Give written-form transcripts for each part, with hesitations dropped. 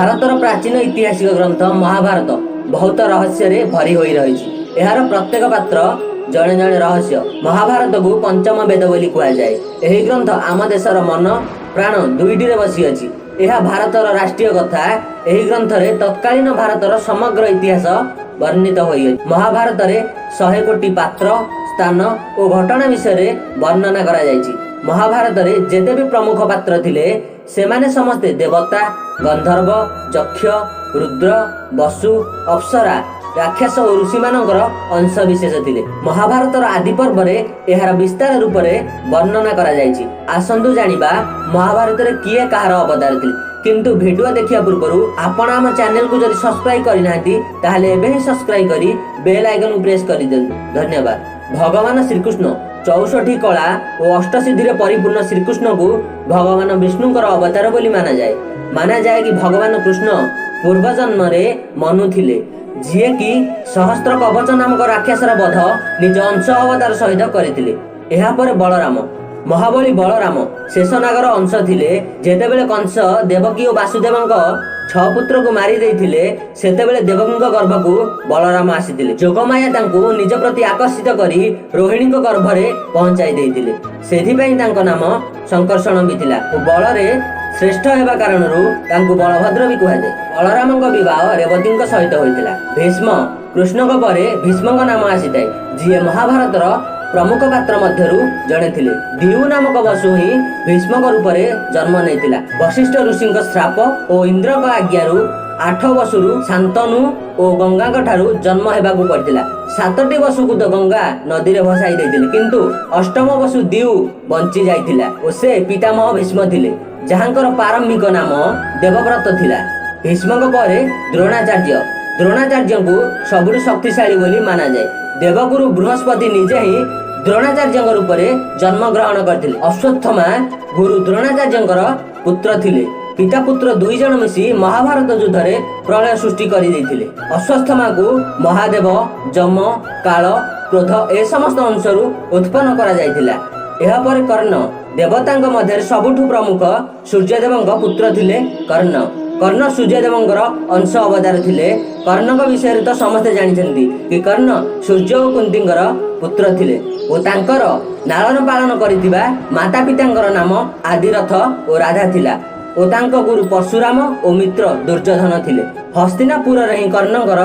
ଭାରତର ପ୍ରାଚୀନ ଐତିହାସିକ ଗ୍ରନ୍ଥ ମହାଭାରତ ବହୁତ ରହସ୍ୟରେ ଭରି ହୋଇ ରହିଛି। ଏହାର ପ୍ରତ୍ୟେକ ପାତ୍ର ଜଣେ ଜଣେ ରହସ୍ୟ। ମହାଭାରତକୁ ପଞ୍ଚମ ବେଦ ବୋଲି କୁହାଯାଏ। ଏହି ଗ୍ରନ୍ଥ ଆମ ଦେଶର ମନ ପ୍ରାଣ ଦୁଇଟିରେ ବସିଅଛି। ଏହା ଭାରତର ରାଷ୍ଟ୍ରୀୟ କଥା। ଏହି ଗ୍ରନ୍ଥରେ ତତ୍କାଳୀନ ଭାରତର ସମଗ୍ର ଇତିହାସ ବର୍ଣ୍ଣିତ ହୋଇଅଛି। ମହାଭାରତରେ 100 କୋଟି ପାତ୍ର, ସ୍ଥାନ ଓ ଘଟଣା ବିଷୟରେ ବର୍ଣ୍ଣନା କରାଯାଇଛି। ମହାଭାରତରେ ଯେତେ ବି ପ୍ରମୁଖ ପାତ୍ର ଥିଲେ, ସେମାନେ ସମସ୍ତେ ଦେବତା, ଗନ୍ଧର୍ବ, ଯକ୍ଷ, ରୁଦ୍ର, ବସୁ, ଅପ୍ସରା, ରାକ୍ଷସ ଓ ଋଷିମାନଙ୍କର ଅଂଶ ବିଶେଷ ଥିଲେ। ମହାଭାରତର ଆଦି ପର୍ବରେ ଏହାର ବିସ୍ତାର ରୂପରେ ବର୍ଣ୍ଣନା କରାଯାଇଛି। ଆସନ୍ତୁ ଜାଣିବା ମହାଭାରତରେ କିଏ କାହାର ଅବତାର ଥିଲେ। କିନ୍ତୁ ଭିଡିଓ ଦେଖିବା ପୂର୍ବରୁ ଆପଣ ଆମ ଚ୍ୟାନେଲକୁ ଯଦି ସବସ୍କ୍ରାଇବ କରିନାହାନ୍ତି, ତାହେଲେ ଏବେ ହିଁ ସବସ୍କ୍ରାଇବ କରି ବେଲ୍ ଆଇକନକୁ ପ୍ରେସ୍ କରିଦିଅନ୍ତୁ। ଧନ୍ୟବାଦ। ଭଗବାନ ଶ୍ରୀକୃଷ୍ଣ 64 କଳା ଓ ଅଷ୍ଟସିଦ୍ଧିରେ ପରିପୂର୍ଣ୍ଣ। ଶ୍ରୀକୃଷ୍ଣଙ୍କୁ ଭଗବାନ ବିଷ୍ଣୁଙ୍କର ଅବତାର ବୋଲି ମାନାଯାଏ। ମାନାଯାଏ କି ଭଗବାନ କୃଷ୍ଣ ପୂର୍ବ ଜନ୍ମରେ ମନୁ ଥିଲେ, ଯିଏକି ସହସ୍ର କବଚ ନାମକ ରାକ୍ଷସର ବଧ ନିଜ ଅଂଶ ଅବତାର ସହିତ କରିଥିଲେ। ଏହାପରେ ବଳରାମ। ମହାବଳୀ ବଳରାମ ଶେଷନାଗର ଅଂଶ ଥିଲେ। ଯେତେବେଳେ କଂସ ଦେବକୀ ଓ ବାସୁଦେବଙ୍କ ଛଅ ପୁତ୍ରକୁ ମାରି ଦେଇଥିଲେ, ସେତେବେଳେ ଦେବକୀଙ୍କ ଗର୍ଭକୁ ବଳରାମ ଆସିଥିଲେ। ଯୋଗମାୟା ତାଙ୍କୁ ନିଜ ପ୍ରତି ଆକର୍ଷିତ କରି ରୋହିଣୀଙ୍କ ଗର୍ଭରେ ପହଞ୍ଚାଇ ଦେଇଥିଲେ। ସେଥିପାଇଁ ତାଙ୍କ ନାମ ଶଙ୍କର୍ଷଣ ବି ଥିଲା ଓ ବଳରେ ଶ୍ରେଷ୍ଠ ହେବା କାରଣରୁ ତାଙ୍କୁ ବଳଭଦ୍ର ବି କୁହାଯାଏ। ବଳରାମଙ୍କ ବିବାହ ରେବତୀଙ୍କ ସହିତ ହୋଇଥିଲା। ଭୀଷ୍ମ। କୃଷ୍ଣଙ୍କ ପରେ ଭୀଷ୍ମଙ୍କ ନାମ ଆସିଥାଏ, ଯିଏ ମହାଭାରତର ପ୍ରମୁଖ ପାତ୍ର ମଧ୍ୟରୁ ଜଣେ ଥିଲେ। ଦିଉ ନାମକ ବସୁ ହିଁ ଭୀଷ୍ମଙ୍କ ରୂପରେ ଜନ୍ମ ନେଇଥିଲା। ବଶିଷ୍ଠ ଋଷିଙ୍କ ଶ୍ରାପ ଓ ଇନ୍ଦ୍ରଙ୍କ ଆଜ୍ଞାରୁ ଆଠ ବସୁରୁ ଶାନ୍ତନୁ ଓ ଗଙ୍ଗାଙ୍କ ଠାରୁ ଜନ୍ମ ହେବାକୁ ପଡ଼ିଥିଲା। ସାତଟି ବସୁକୁ ତ ଗଙ୍ଗା ନଦୀରେ ଭସାଇ ଦେଇଥିଲେ, କିନ୍ତୁ ଅଷ୍ଟମ ବସୁ ଦିଉ ବଞ୍ଚି ଯାଇଥିଲା ଓ ସେ ପିତାମହ ଭୀଷ୍ମ ଥିଲେ, ଯାହାଙ୍କର ପ୍ରାରମ୍ଭିକ ନାମ ଦେବବ୍ରତ ଥିଲା। ଭୀଷ୍ମଙ୍କ ପରେ ଦ୍ରୋଣାଚାର୍ଯ୍ୟ। ଦ୍ରୋଣାଚାର୍ଯ୍ୟଙ୍କୁ ସବୁଠୁ ଶକ୍ତିଶାଳୀ ବୋଲି ମାନାଯାଏ। ଦେବଗୁରୁ ବୃହସ୍ପତି ନିଜେ ହିଁ ଦ୍ରୋଣାଚାର୍ଯ୍ୟଙ୍କ ରୂପରେ ଜନ୍ମ ଗ୍ରହଣ କରିଥିଲେ। ଅଶ୍ୱତ୍ଥମା ଗୁରୁ ଦ୍ରୋଣାଚାର୍ଯ୍ୟଙ୍କର ପୁତ୍ର ଥିଲେ। ପିତା ପୁତ୍ର ଦୁଇ ଜଣ ମିଶି ମହାଭାରତ ଯୁଦ୍ଧରେ ପ୍ରଳୟ ସୃଷ୍ଟି କରିଦେଇଥିଲେ। ଅଶ୍ୱତ୍ଥମାକୁ ମହାଦେବ, ଯମ, କାଳ, କ୍ରୋଧ ଏ ସମସ୍ତ ଅଂଶରୁ ଉତ୍ପନ୍ନ କରାଯାଇଥିଲା। ଏହାପରେ କର୍ଣ୍ଣ। ଦେବତାଙ୍କ ମଧ୍ୟରେ ସବୁଠୁ ପ୍ରମୁଖ ସୂର୍ଯ୍ୟଦେବଙ୍କ ପୁତ୍ର ଥିଲେ କର୍ଣ୍ଣ। କର୍ଣ୍ଣ ସୂର୍ଯ୍ୟଦେବଙ୍କର ଅଂଶ ଅବତାର ଥିଲେ। କର୍ଣ୍ଣଙ୍କ ବିଷୟରେ ତ ସମସ୍ତେ ଜାଣିଛନ୍ତି କି କର୍ଣ୍ଣ ସୂର୍ଯ୍ୟ ଓ କୁନ୍ତୀଙ୍କର ପୁତ୍ର ଥିଲେ ଓ ତାଙ୍କର ଲାଳନ ପାଳନ କରିଥିବା ମାତା ପିତାଙ୍କର ନାମ ଆଦିରଥ ଓ ରାଧା ଥିଲା ଓ ତାଙ୍କ ଗୁରୁ ପରଶୁରାମ ଓ ମିତ୍ର ଦୁର୍ଯ୍ୟୋଧନ ଥିଲେ। ହସ୍ତିନାପୁରରେ ହିଁ କର୍ଣ୍ଣଙ୍କର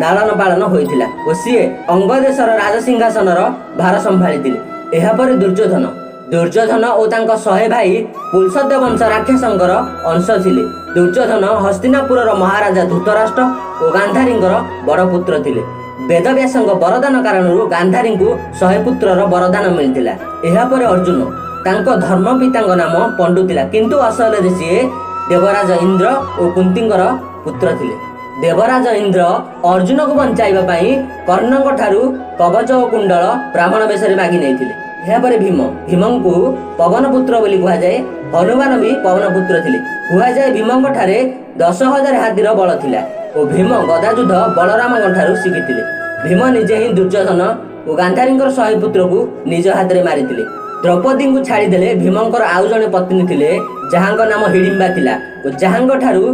ଲାଳନ ପାଳନ ହୋଇଥିଲା ଓ ସିଏ ଅଙ୍ଗ ଦେଶର ରାଜସିଂହାସନର ଭାର ସମ୍ଭାଳିଥିଲେ। ଏହାପରେ ଦୁର୍ଯ୍ୟୋଧନ। ଦୁର୍ଯ୍ୟୋଧନ ଓ ତାଙ୍କ 100 ଭାଇ ପୁଲସ୍ତ୍ୟ ବଂଶ ରାକ୍ଷସଙ୍କର ଅଂଶ ଥିଲେ। ଦୁର୍ଯ୍ୟୋଧନ ହସ୍ତିନାପୁରର ମହାରାଜା ଧୃତରାଷ୍ଟ୍ର ଓ ଗାନ୍ଧାରୀଙ୍କର ବଡ଼ ପୁତ୍ର ଥିଲେ। ବେଦବ୍ୟାସଙ୍କ ବରଦାନ କାରଣରୁ ଗାନ୍ଧାରୀଙ୍କୁ 100 ପୁତ୍ରର ବରଦାନ ମିଳିଥିଲା। ଏହାପରେ ଅର୍ଜୁନ। ତାଙ୍କ ଧର୍ମ ପିତାଙ୍କ ନାମ ପଣ୍ଡୁ ଥିଲା, କିନ୍ତୁ ଅସଲରେ ସିଏ ଦେବରାଜ ଇନ୍ଦ୍ର ଓ କୁନ୍ତୀଙ୍କର ପୁତ୍ର ଥିଲେ। ଦେବରାଜ ଇନ୍ଦ୍ର ଅର୍ଜୁନକୁ ବଞ୍ଚାଇବା ପାଇଁ କର୍ଣ୍ଣଙ୍କ ଠାରୁ କବଚ ଓ କୁଣ୍ଡଳ ବ୍ରାହ୍ମଣ ବେଶରେ ମାଗି ନେଇଥିଲେ। ଏହାପରେ ଭୀମ। ଭୀମଙ୍କୁ ପବନ ପୁତ୍ର ବୋଲି କୁହାଯାଏ। ହନୁମାନ ବି ପବନ ପୁତ୍ର ଥିଲେ। କୁହାଯାଏ ଭୀମଙ୍କ ଠାରେ 10,000 ହାତୀର ବଳ ଥିଲା ଓ ଭୀମ ଗଦାଯୁଦ୍ଧ ବଳରାମଙ୍କ ଠାରୁ ଶିଖିଥିଲେ। ଭୀମ ନିଜେ ହିଁ ଦୁର୍ଯ୍ୟୋଧନ ଓ ଗାନ୍ଧାରୀଙ୍କର 100 ପୁତ୍ରକୁ ନିଜ ହାତରେ ମାରିଥିଲେ। ଦ୍ରୌପଦୀଙ୍କୁ ଛାଡ଼ିଦେଲେ ଭୀମଙ୍କର ଆଉ ଜଣେ ପତ୍ନୀ ଥିଲେ, ଯାହାଙ୍କ ନାମ ହିଡ଼ିମ୍ବା ଥିଲା ଓ ଯାହାଙ୍କ ଠାରୁ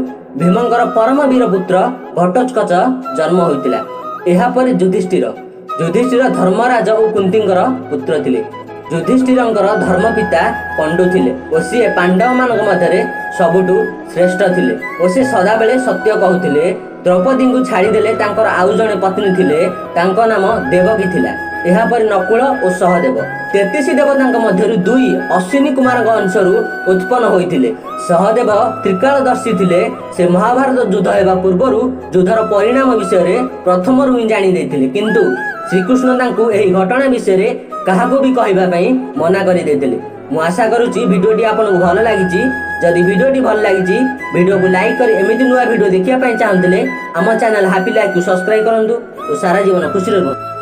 ଭୀମଙ୍କର ପରମ ବୀର ପୁତ୍ର ଘଟୋତ୍କଚ ଜନ୍ମ ହୋଇଥିଲା। ଏହାପରେ ଯୁଧିଷ୍ଠିର। ଯୁଧିଷ୍ଠିର ଧର୍ମରାଜ ଓ କୁନ୍ତୀଙ୍କର ପୁତ୍ର ଥିଲେ। ଯୁଧିଷ୍ଠିରଙ୍କର ଧର୍ମପିତା ପଣ୍ଡୁ ଥିଲେ ଓ ସିଏ ପାଣ୍ଡବମାନଙ୍କ ମଧ୍ୟରେ ସବୁଠୁ ଶ୍ରେଷ୍ଠ ଥିଲେ ଓ ସେ ସଦାବେଳେ ସତ୍ୟ କହୁଥିଲେ। ଦ୍ରୌପଦୀଙ୍କୁ ଛାଡ଼ିଦେଲେ ତାଙ୍କର ଆଉ ଜଣେ ପତ୍ନୀ ଥିଲେ, ତାଙ୍କ ନାମ ଦେବକୀ ଥିଲା। ଏହାପରେ ନକୁଳ ଓ ସହଦେବ। 33 ଦେବତାଙ୍କ ମଧ୍ୟରୁ ଦୁଇ ଅଶ୍ୱିନୀ କୁମାରଙ୍କ ଅଂଶରୁ ଉତ୍ପନ୍ନ ହୋଇଥିଲେ। ସହଦେବ ତ୍ରିକାଳଦର୍ଶୀ ଥିଲେ। ସେ ମହାଭାରତ ଯୁଦ୍ଧ ହେବା ପୂର୍ବରୁ ଯୁଦ୍ଧର ପରିଣାମ ବିଷୟରେ ପ୍ରଥମରୁ ହିଁ ଜାଣି ଦେଇଥିଲେ, କିନ୍ତୁ ଶ୍ରୀକୃଷ୍ଣ ତାଙ୍କୁ ଏହି ଘଟଣା ବିଷୟରେ କାହାକୁ ବି କହିବା ପାଇଁ ମନା କରିଦେଇଥିଲେ। ମୁଁ ଆଶା କରୁଛି ଭିଡ଼ିଓଟି ଆପଣଙ୍କୁ ଭଲ ଲାଗିଛି। ଯଦି ଭିଡ଼ିଓଟି ଭଲ ଲାଗିଛି, ଭିଡ଼ିଓକୁ ଲାଇକ୍ କରି ଏମିତି ନୂଆ ଭିଡ଼ିଓ ଦେଖିବା ପାଇଁ ଚାହୁଁଥିଲେ ଆମ ଚ୍ୟାନେଲ ହାପି ଲାଇଫକୁ ସବସ୍କ୍ରାଇବ କରନ୍ତୁ ଓ ସାରା ଜୀବନ ଖୁସିରେ ରୁହନ୍ତୁ।